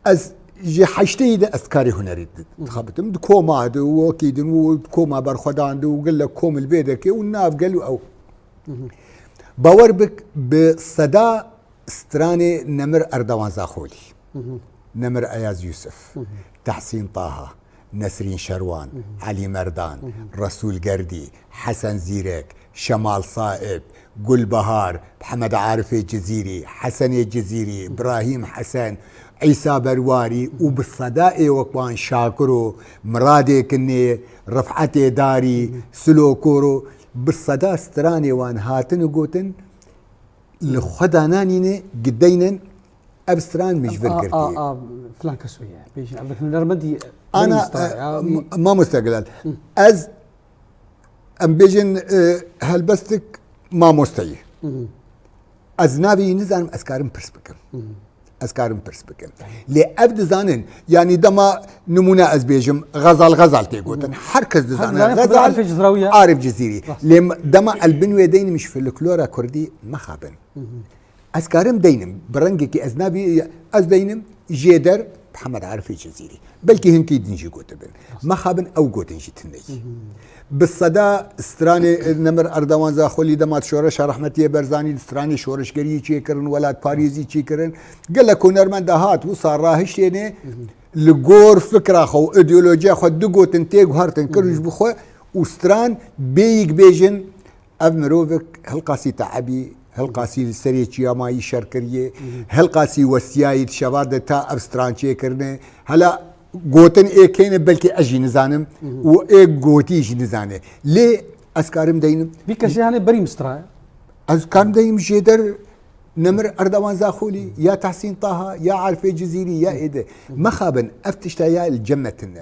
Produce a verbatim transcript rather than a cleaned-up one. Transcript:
Ez ji heşteyî de ez karê hunerî di-, dixebitim. Di koma de û wekî din û koma berxwedan de û gelek kom li vê derê û nav gel û ew. Bawer bik, bi seda stranê Nemir Erdewan Zaxolî, Nemir Eyaz Yusuf, Tehsîn Taha, Nesrîn Şerwan, Elî Merdan, Resûl Gerdî, Hesen Zîrek, Şemal Saib, Gulbahar, Mihemed Arifê Cizîrî, Hesenê Cizîrî, Birahîm Hesen, Îsa Berwarî û bi seda ê wek wan Şakiro, Miradê Kinê, Rifetê Darî, Silo Koro, bi seda stranê wan hatine gotin, li xwe dananîne gideynin, ev stran min ji vir girtiye. A, a, filan kes wê ye. Bêjin, ev hunermendî Ana, berî stran e, ya. Ma-, Mamoste Gilal, ez, em bêjin, e, helbestik mamosteyî. Ez navê wî nizanim, ez karim pirs bikim. Ez karim pirs bikim. Lê ev dizanin, yanî dema nimûne ez bêjim, Xezal, Xezal tê gotin. Her kes dizane. Her dizane, Xezal, Arif Cizrawiya. Arif Cizîrî. Rast. Lê m-, dema el bin wê deynim ji folklora kurdî mexabin. Ez karim deynim, bi rengekî ez navî, ez deynim, jêder Mihemed Arifê Cizîrî. Belkî hinkî din jî gotibin. Mexabin ew gotin jî tune yî. Bi seda stranê Nemir Erdewan Zaxolî dema şoreşa rehmetiyê Berzanî, stranê şoreşgeriyî çêkirin, welatparêzî çêkirin. Gelek hunermend de hat, wisa rahiştêne, li gor fikra xwe û îdeolojiya xwe du gotin tê guhertin, kirin ji bo xwe û stran bêyî bêjin, ev mirovek hilqasî teebî, hilqasî li serê çiyamayî şer kiriye, hilqasî westiyayî di şeva de ta ev stran çêkirine. Hela gotin ê kêne, belkî ez jî nizanim û ê gotî jî nizane. Lê ez karim deynim. Vî kesê hene berî min straya. Ez karim deynim jêder Nemir Erdewan Zaxolî, ya Tahsîn Taha, ya Arifê Cizîrî, ya êde. Mexabin, ev tişta ya li cem me tune.